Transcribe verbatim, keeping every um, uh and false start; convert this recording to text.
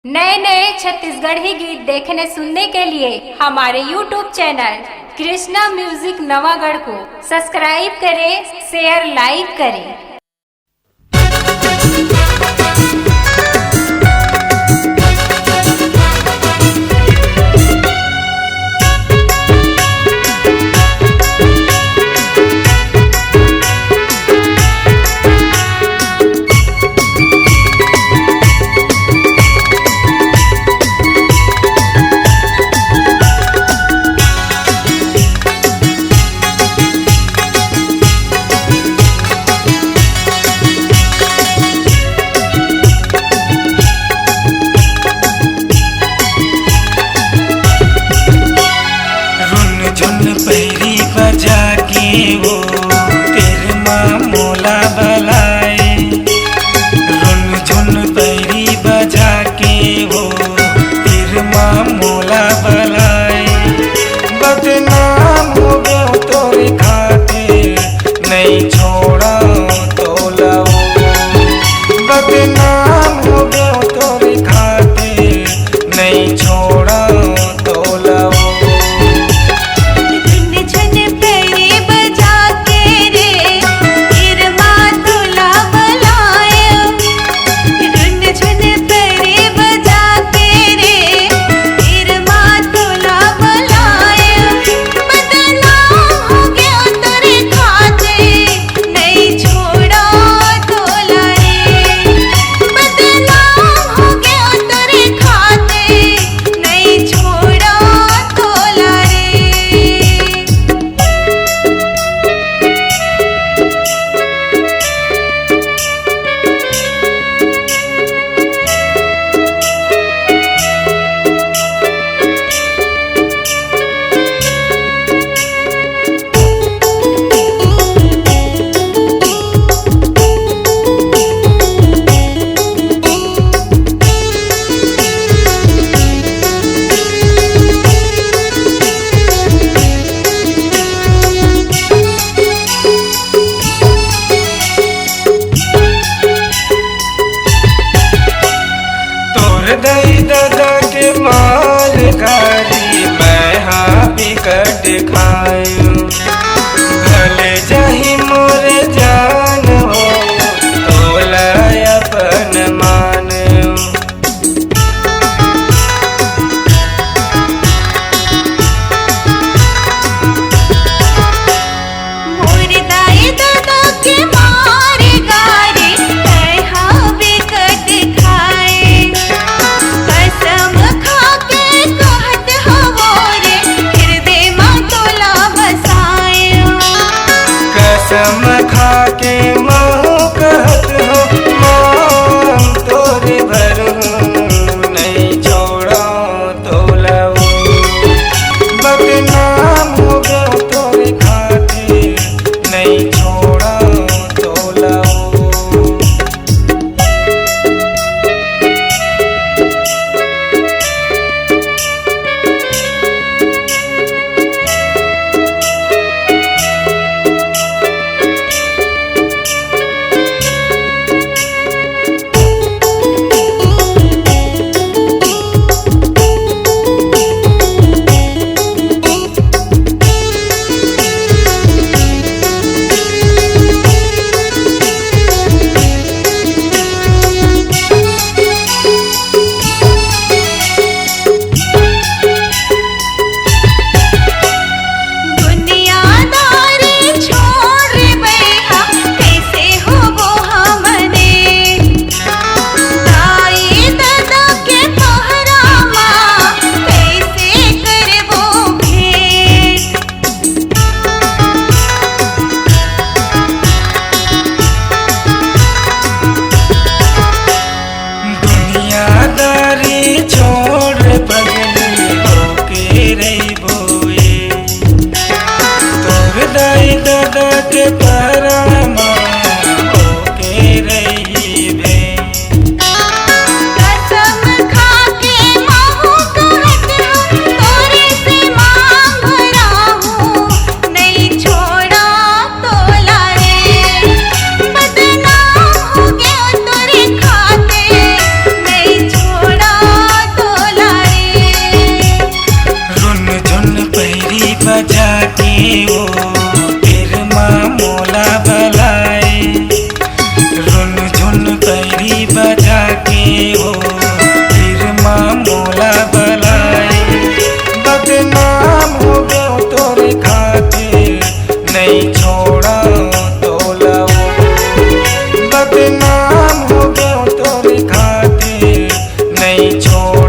नए नए छत्तीसगढ़ी गीत देखने सुनने के लिए हमारे YouTube channel Krishna music Navagarh को सब्सक्राइब करें, शेयर, लाइक करें। रुन झुन पैरी बजा के वो तीर मा मोला बलाए। रुन झुन पैरी बजा के वो तीर मा मोला बलाए। बदनाम हो गयो तोरे खातिर, नहीं छोड़ा तोला वो। बदनाम हो गयो तोरे खातिर, नहीं छोड़ा तोला वो। रुन झुन पैरी बजा के रे, तीर मा तोला बलाए। रुन झुन पैरी बजा के रे, तीर मा तोला बलाए। बदनाम हो गयो तोरे खातिर, नहीं छोड़ा तोला रे। बदनाम हो गयो तोरे खातिर, नहीं छोड़ा तोला रे। तोर दाई ददा के माल गारी मैं हा बिकट खायू। भले जाही मोर जान हो, तोला अपन मानू। मोर दाई ददा के मार गारी, तैं हा बिकट खाए। कसम खा के कहत हवो रे, हिरदे मा तोला बसाए। नहीं छोड़